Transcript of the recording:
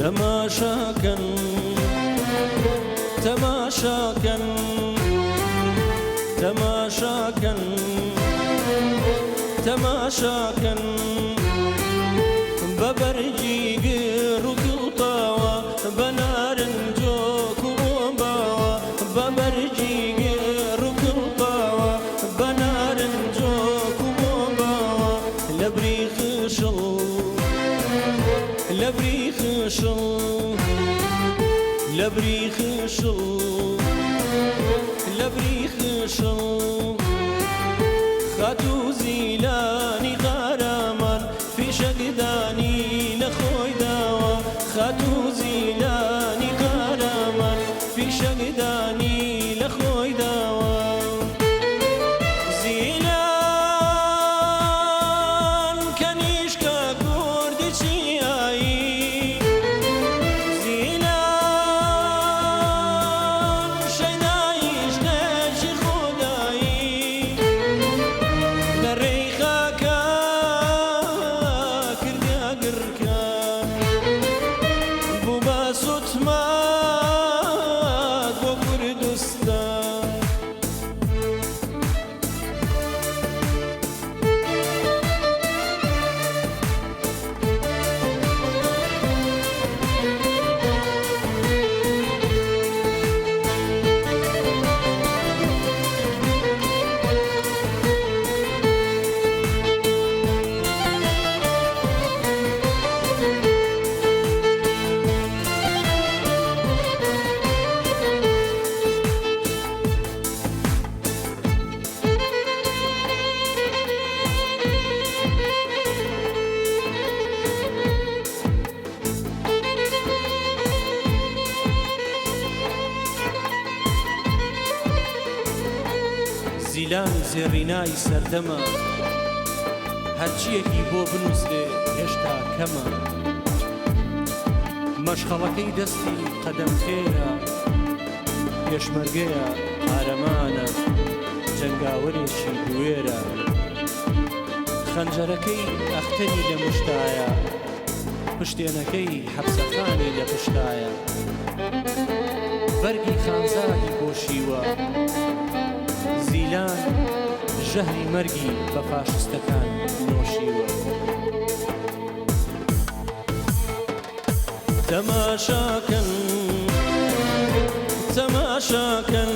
تەماشاکەن تەماشاکەن تەماشاکەن تەماشاکەن بە بەرگی گڕ و گوڵتاوە بە نارنجۆک و بۆمباوە بە بەرگی گڕ و گوڵتاوە بە نارنجۆک و بۆمباوە لە بری خشڵ لە بری خشڵ لە بری خشڵ لە بری خشڵ خاتوو زیلانی قارەمان فیشەکدانی لە خۆی داوە خاتوو زیلانی قارەمان فیشەکدانی لە خۆی داوە زیلان کەنیشکە کوردی چیایی زیلان شەیدای عشقێکی خودایی لە ڕێی خاکا کردیا گڕکە بوو بە سوتماک بۆ کوردستان. زیلان زێڕینای سەردەمە، هەرچییەکی بۆ بنووسرێ هێشتا کەمە. مەشخەڵەکەی دەستی قەدەم خێرە، پێشمەرگەیە، قارەمانە، جەنگاوەرێکی بوێرە. خەنجەرەکەی ئەختەری لە مشتایە، پشتێنەکەی حەپسەخانی لە پشتایە. بەرگی خانزادی پۆشیوە، زیلان ژەهری مەرگی بە فاشستەکان نۆشیوە. تەماشاکەن تەماشاکەن.